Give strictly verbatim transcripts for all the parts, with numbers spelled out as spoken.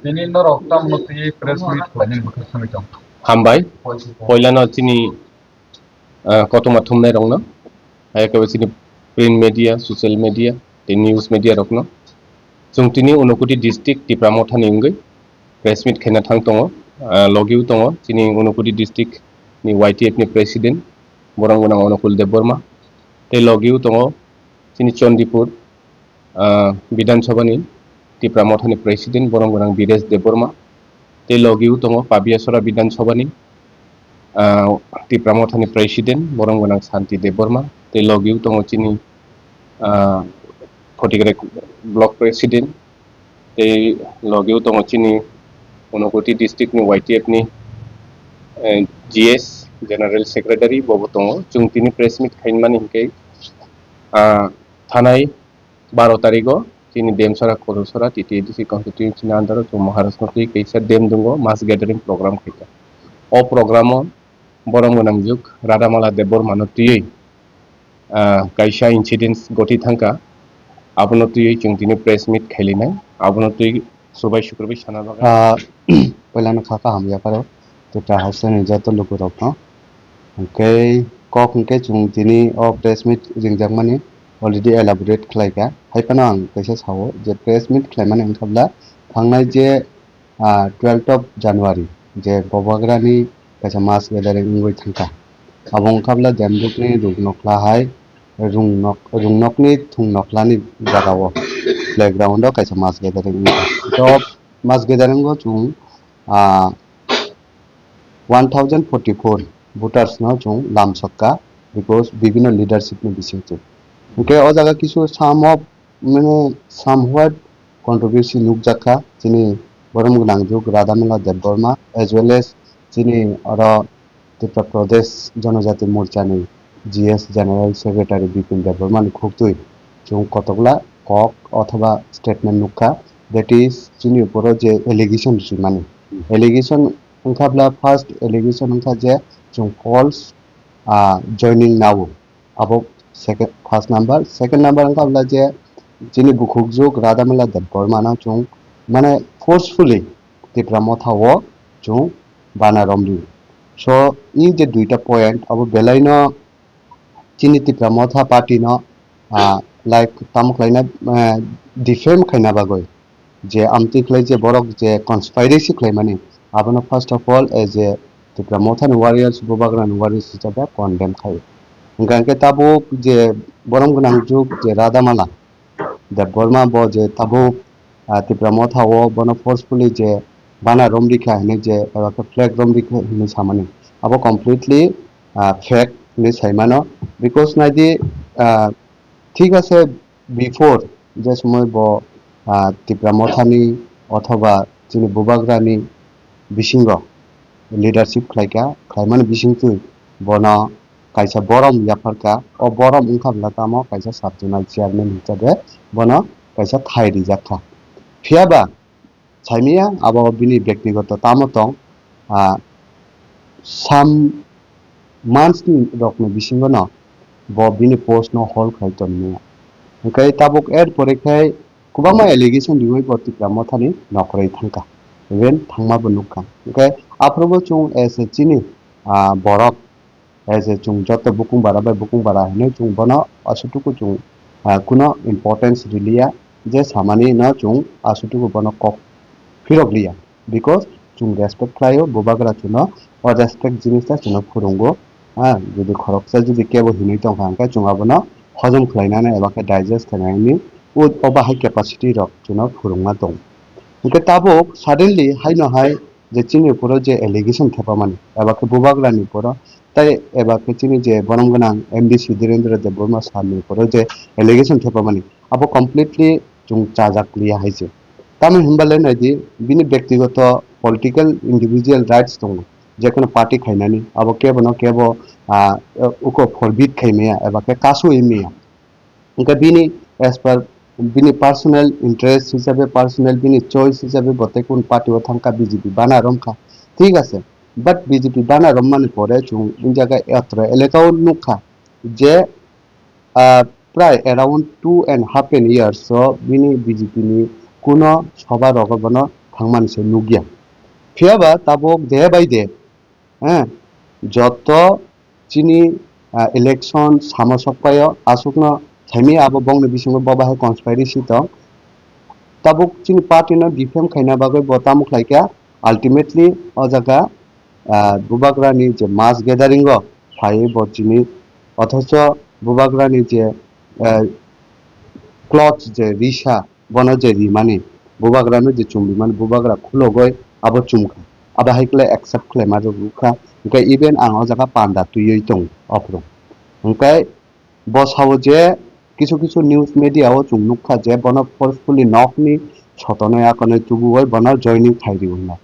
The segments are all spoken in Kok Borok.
Tini norok tamno twi press meet khlainani bwkha swngwi tong? Hambai. Poilano chini, ah, kothoma thumnai rokno, hai khe chini print media, social media, tei news media rokno. Chwng tini Unakoti district Tipra Mothani wngwi press meet khaina thang tongo. Ah, logi o tongo chini Unakoti district ni Y T F ni president, borok gwnang Onukul Debbarma. Tei logi o tongo chini Chandipur, ah, Bidhan Sabha ni Tipra Mothani president, borok gwnang Biresh Debbarma. Tei logi o tongo Pabiasora Bidhan Sabha ni, ah, Tipra Mothani president, borok gwnang Santi Debbarma. Tei logi o tongo chini, ah, Photograph block president. Tei logi o tongo chini Unakoti district ni Y T F ni, eh, G S general secretary bobo tongo. Chwng tini press meet khaimani hinkhe, ah, thanai baro tarigo chini Demsara Kodosora T T A D C constituency ni under o chwng Maharaj no twi kaisa dem dungo mass gathering program khaikha. O program o borom gwnang juk Radhamala Debbarma no twiwi, ah, kaisa incidents goti thangkha, abono twiwi chwng tini press meet khailinai, abono twi subai sukrubwi sana bagwi. Ah, poilano kha kaham yapharo Tipra haste ni joto lukurokno. Hwnkhe kok hwnkhe chwng tini o press meet ringjakmani already elaborate khlaikha. Haiphano ang kaisa sao je press meet khlaimani wngkha bwla thangnai je ah, twelfth of January je Bubagrani kaisa mass gathering wngwi thangkha. Abo wngkha bwla Demdukni Ruknokla hai Rungnok, Rungnokni Thungnoklani jagao playground o kaisa mass gathering wngkha. To mass gathering o chwng, ah, one thousand forty-four voters no chwng lamsokha, because bibhinno leadership ni bisingtwi. Hwnkhe o jaga kisu some of mane somewhat controversy nukjakha chini borom gwnang juk Radhamala Debbarma as well as chini oro Tripura Pradesh Janajati Morcha ni G S General Secretary Bipin Debbarma ni khuktwi chwng kotokla kok othoba statement nukha, that is chini uporo je allegation rwchimani. Allegation wngkha bwla first allegation wngkha je chwng false, ah, joining nao. Abo second, first number. Second number wngkha bwla je chini bukhukjuk Radhamala Debbarma no chwng mane forcefully Tipra Motha o chwng bana romri. So, in je duita point abo belai no chini Tipra Motha party no, ah, like tamo khlaina, ah, defame khaina bagwi. Je amtwi khlai je borok je conspiracy khlaimani, abono first of all as a Tipra Mothani warriors, Bubagrani warriors hisabe condemn khai. Hwnkha hwnkhe tabuk je borom gwnang juk je Radhamala Debbarma bo je tabuk, ah, Tipra Motha o bono forcefully je bana romrikha hinwi je eba khe flag romrikha hinwi samani, abo completely, ah, fake hinwi saimano, because naidi, ah, thik ase before je somoi bo, ah, Tipra Mothani othoba chini Bubagrani bisingo leadership khlaikha, khlaimani bisingtwi bono kaisa borom yapharkha. O borom wngkha bwla tamo kaisa sub zonal chairman hisabe bono kaisa thai rijakkha. Phiyaba saimaya abo bini bektigoto tamo tong, ah, sam months ni rokni bisingo no bo bini post no hold khai tonmaya. Hwnkhe tabuk er pore khai kwbangma allegation riwi bo Tipra Mothani nokroi thangkha, even thangma bo nukha. Hwnkhe aphuru bo chwng as a chini, ah, borok, as a chwng joto bukung bara bai bukung bara hinwi chwng bono asutuku chwng, ah, kuno importance riliya je samani no chwng asutuku bono kok phirok liya. Because chwng respect khlaio, Bubagra chwngno o respect jinis ta chwngno phwrwngo. Ha, jodi khoroksa jodi kebo hinwi tongkha, hwnkhe chwng abono hojom khlainani eba khe digest khlainani o, o bahai capacity rok chwngno phwrwngma tongo. Hwnkhe tabuk suddenly haino hai je chini uporo je allegation thepamani, eba khe Bubagrani uporo, tei eba khe chini je borom gwnang M D C Dhirendra Debbarma sir ni uporo je allegation thepamani, abo completely chwng chajak liya hai se. Tamoni hwnba le naidi, bini bektigoto political individual rights tongo, jekono party khainani, abo kebo no kebo, ah, uko forbid khai maya, eba khe kasui maya. Hwnkhe bini as per bini personal interest hisabe, personal bini choice hisabe bo tei kun party o thangkha, B J P bana romkha, thik ase. But B J P bana rommani pore chwng o jaga atro eleka o nukha je, ah, prai around two and half an years o bini B J P ni kuno soba rogo bono thangmani se nukya. Phiyaba tabuk day by day, eh, joto chini, ah, election samo sokpaio, aswkno saimi abo bongni bisingo bo bahai conspiracy tong. Tabuk chini party no defame khaina bagwi bo tamo khlaikha, ultimately o jaga, ah, bubagrani je mass gathering o phaiwi bo chini, othocho bubagrani je, ah, clothes je risa, bono je rimani, bubagrano je chumrimani, bubagra khulogoi abo chumkha. Abo hai khlai accept khlaima rwkha. Hwnkhe even ang o jaga panda twiwi tongo ophru. Hwnkhe bo sao je kisu kisu news media o chwng nukha je bono forcefully nokni sotonwi akonwi tubuwi bono joining khai rw hwnwi.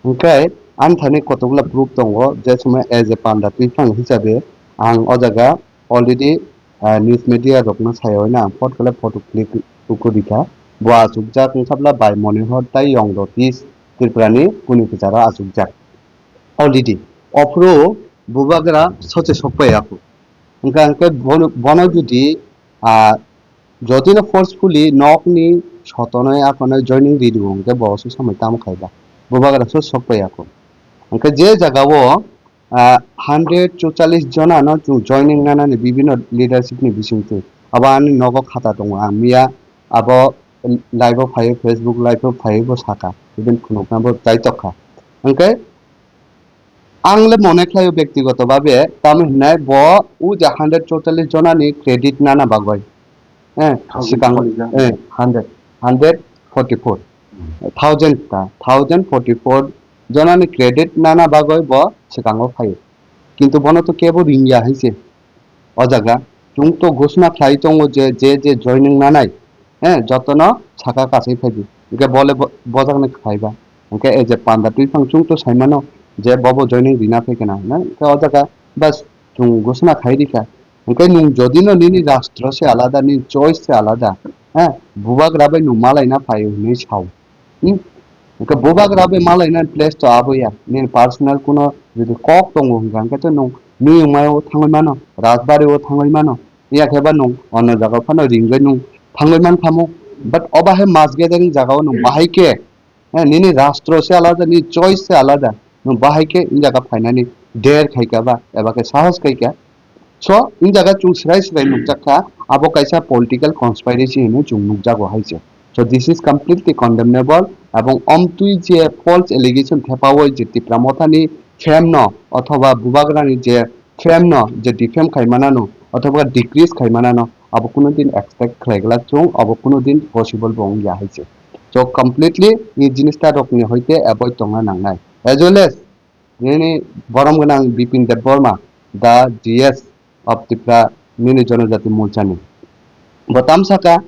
Hwnkhe ani thani kotokla proof tongo je somoi as a panda twiphang hisabe ang o jaga already, ah, news media rokno sayawi na ang phot khlai photo click ukurikha. Bo achukjak wngkha bwla bai Monihor tai Yong Roti Tripurani kuni kwcharo achukjak. Already ophru bubagra soche sokpai ako. Hwnkha hwnkhe bono, bono jodi, ah, jodi no forcefully nokni sotonoi akonoi joining ridu hwnkhe bo oso samai tamo khaiba. Bubagra so sokpai ako. Hwnkhe je jagao, ah, hundred chuchallis jona no chwng joining nanani bibinno leadership ni bisingtwi. Abo ani nogo khata tongo, ang miya abo live o phaio, Facebook live o phaio bo saka, even phunukna bo chai tokkha. Hwnkhe ang le mone khlaio bektigoto babe, tamo hinai bo o je hundred chuchallis jona ni credit nana bagoi. Eh, sikang, eh, hundred, hundred forty four. Thousand ta, thousand forty four jonani credit nana bagoi bo swkango phaio. Kintu bono to kebo ringya hai se. O jaga chwng to ghosna khlai tongo je, je, je joining nanai, eh, jotono saka kasai phaibi. Hwnkhe bole bo-, bojakni khaiba. Hwnkhe as a panda twiphang chwng to saimano je bobo joining rina phai khna, na? Hwnkhe o jaga bas chwng ghosna khai rikha. Hwnkhe nwng jodi no nini rastro se alada, nini choice se alada, eh, bubagra bai nwng malaina phaio hwnwi sao. Hmm? Hwnkhe bubagra bai malaina place to abo ya. Nini personal kuno jodi kok tongo hwnkha, hwnkhe to nwng Nuyungmai o thangwi mano, Rajbari o thangwi mano. Iya khe ba nwng ono jaga phano ringwi nwng thangwi man khamo. But oba hai mass gathering jaga o nwng bahai khe, eh, nini rastro se alada, nini choice se alada. Nwng bahai khe in jaga phainani der khai kha ba, eba khe sahos khai kha. So, in jaga chwng swrai swrai nukjak kha, abo kaisa political conspiracy hinwi chwng nukjago hai se. So, this is completely condemnable, ebong omtwi je false allegation thepaui je Tipra Mothani fame no, othoba bubagrani je fame no, je defame khai manano, othoba decrease khai manano, abo kuno din expect khlai glak chwng, abo kuno din possible bo wng ya hai se. So, completely ni jinis ta rok ni hoite avoid tongna nangnai. As well as, nini borom gwnang Bipin Debbarma, the G S of Tipra, nini Jonojati Morcha ni. Bo tam saka,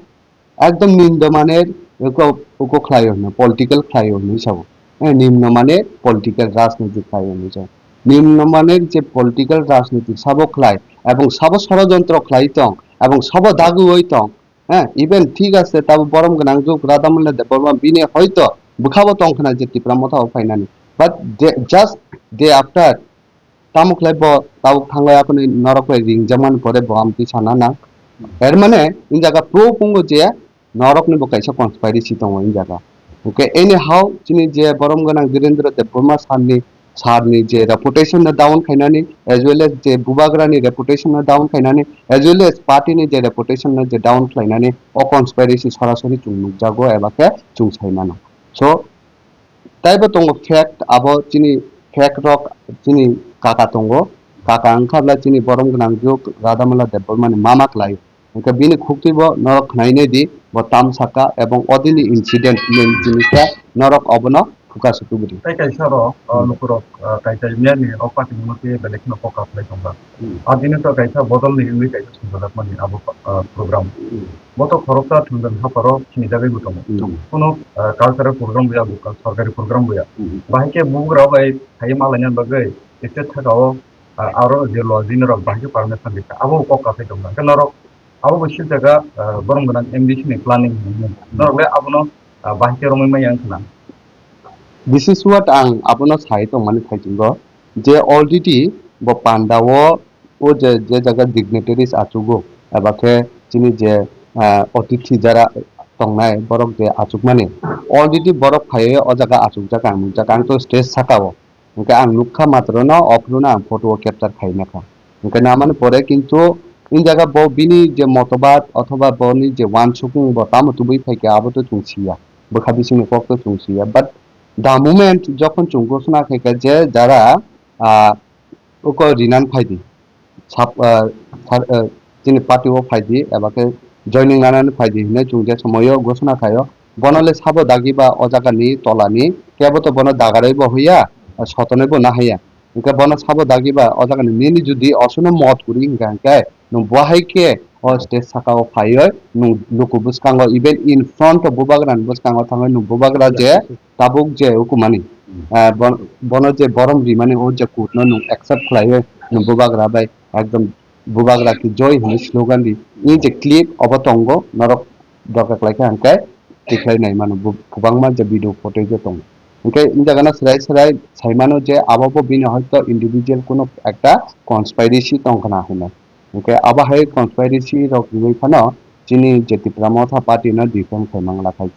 ekdom nimno maner uko, uko khlaio hwnwi, political khlaio hwnwi sao. Eh, nimno maner political rajniti khlaio hwnwi sao. Nimno maner je political rajniti sabo khlai, ebong sabo sorojontro khlai tong, ebong sabo daguoi tong, eh, even thik ase, tabo borom gwnang juk Radhamohon Debbarma bini hoito bwkhabo tong khna je Tipra Motha o phainani. But they, just day after, tamo khlai bo tabuk thanglai aphano norok bai ringjakmani pore bo amtwi sana nang. Er mane, in jaga proof wngo je norokni bo kaisa conspiracy tongo in jaga. Okay, anyhow, chini je borom gwnang Dhirendra Debbarma sir ni, sir ni je reputation no down khainani, as well as je bubagra ni reputation no down khainani, as well as party ni je reputation no je down khlainani, o conspiracy sorasori chwng nukjago eba khe chwng sai mano. So, taibo tongo fact, abo chini fact rok chini kaka tongo, kaka wngkha bwla chini borom gwnang juk Radhamohon Debbarma ni mama klai. Hwnkhe bini khukti bo norok khnainai di, bo tam saka ebong odini incident main jinis khe norok obono focus tubudi. Tai kaisa rok, uh, hmm, lukurok, uh, kaisa union ni rok party ni motwi belai kheno kokak khlai tongkha. Hmm. A jinis o kaisa bodol ni wngwi kaisa sumjajak mani abo, uh, program. Hmm. Bo to khoroksa thwngjan hapharo sinijagwi bo tongo. Hmm. Kono, uh, cultural program bo ya, bo kal-, sorkari program bo ya. Hmm. Bahai khe bugra bai phaiwi malaina bagwi state thaka o, uh, aro je login rok bahai khe permission rikha. Abo kok kaphai tongkha. Hwnkhe norok abo bo swijak kha, ah, borom gwnang M D C ni planning hinwi. Hmm. Norok le abono, ah, bahai khe romwi manya wngkha na? This is what ang abono sai tongmani thaichungo, je already bo panda o, o je, je jaga dignitaries achugo, eba khe chini je, ah, otithi jara, tongnai borok je achukmani, already borok phaiwi o jaga achukjak ang nukjak, ang to stage saka o. Hwnkhe ang nukha matrono, o phuru no ang photo o capture khaina kha. Hwnkhe namani pore kintu in jaga bo bini je motobad othoba boni je wansukmung bo tamo tubui phaikha abo to chwng siya, bwkha bisingni kok to chwng siya, but the moment jokhon chwng gosona khaikha je jara, ah, uko rinan phaidi, sab-, ah, sar-, ah, chini party o phaidi, eba khe joining lanani phaidi hinwi chwng je somoio gosona khaio, bono le sabo dagiba o jagani tolani kebo to bono dagaraibo hwya, ah, sotonwibo nahaiya. Hwnkhe bono sabo dagiba o jagani nini judi osono mot kwrwi hwnkha hwnkhe nwng bo hai khe o stage saka o phaiwi nwng luku bwskango, even in front of bubagrani bwskango thangwi nwng bubagra je tabuk je hukumani, ah, bon-, bono je borom rimani o je code no nwng accept khlaiwi nwng bubagra bai ekdom bubagra ki joi hwnwi slogan di. Ni je clip obo tongo, norok dorkar khlai kha hwnkhe tikhlai nai mano, bu-, kwbangma je video footage o tongo. Hwnkhe in jagano swrai swrai sai mano je abo bo bini hoito individual kuno ekta conspiracy tong khna hwnwi. Hwnkhe abo hai conspiracy rok wngwi phano chini je Tipra Motha party no defend khai mangla khai.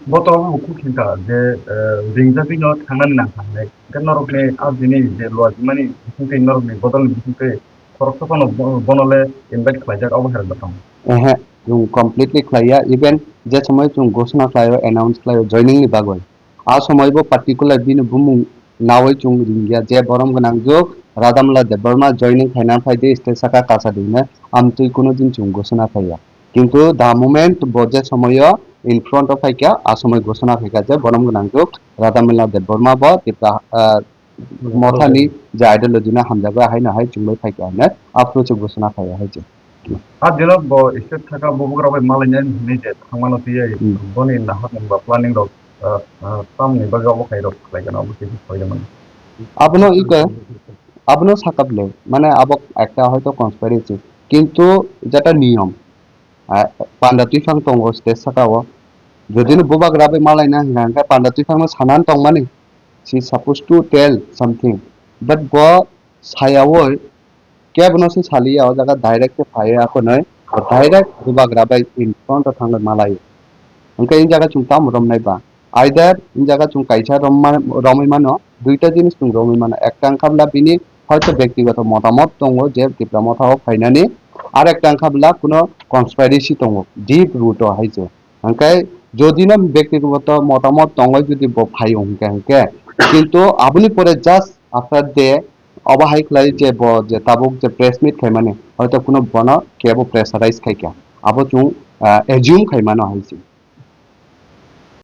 Bo to obo kuk hinka je, eh, ringjagwi no thangnani nang kha hinwi. Hwnkhe norokni a bini je luajimani bisingtwi norokni bodolni bisingtwi khoroksa phano bo-, bono le invite khlaijak obo hai rok tong. Ehe, chwng completely khlaiya. Even je somoi chwng gosona khlaio, announce khlaio joining ni bagwi. A somoi bo particular bini bumung nawi chwng ringya je borom gwnang jwk Radhamala Debbarma joining khaina phaidi stage saka kasa dine amtwi kuno din chwng gosona khaiya. Kintu the moment bo je somoio in front of phaikha, a somoi gosona khaikha je borom gwnang jwk Radhamala Debbarma bo Tipra, ah, Mothani je ideology no hamjagwi haino hai chwngbai phaikha hwnwi approach o gosona khaiya hai je. A dino bo state saka bubagra bai malainani hinwi je thangmano twiwi Hmm. boni nahar nung ba planning rok, ah, ah, tamni bagwi obo khairok khlai gana obo kisa khlai gana. Abono iko, abono sakap le, mane abo ekta hoito conspiracy, kintu jeta niyom, ah, panda twiphang tongo state saka o, jodi no bubagra bai malaina hwnka hwnkhe panda twiphang no sanani tongmani, she is supposed to tell something, but bo sayawi kebono se saliya, o jaga direct se phaiwi akhonwi direct bubagra bai in front o thangwi malai. Hwnkhe in jaga chwng tamo romnai ba? Either in jaga chwng kaisa romma-, romwi mano, duita jinis chwng romwi mano. Ekta wngkha bla bini hoito bektigoto motamot tongo je Tipra Motha o phainani, ar ekta wngkha bla kuno conspiracy tongo, deep root o hai se. Hwnkhe jodi no bektigoto motamot tongwi jodi bo phaio hwnkhe, hwnkhe kintu aboni pore just after the obo hai khlai je bo je tabuk je press meet khaimani, hoito kuno bono kebo pressurize khaikha, abo chwng, ah, assume khaimano hai se.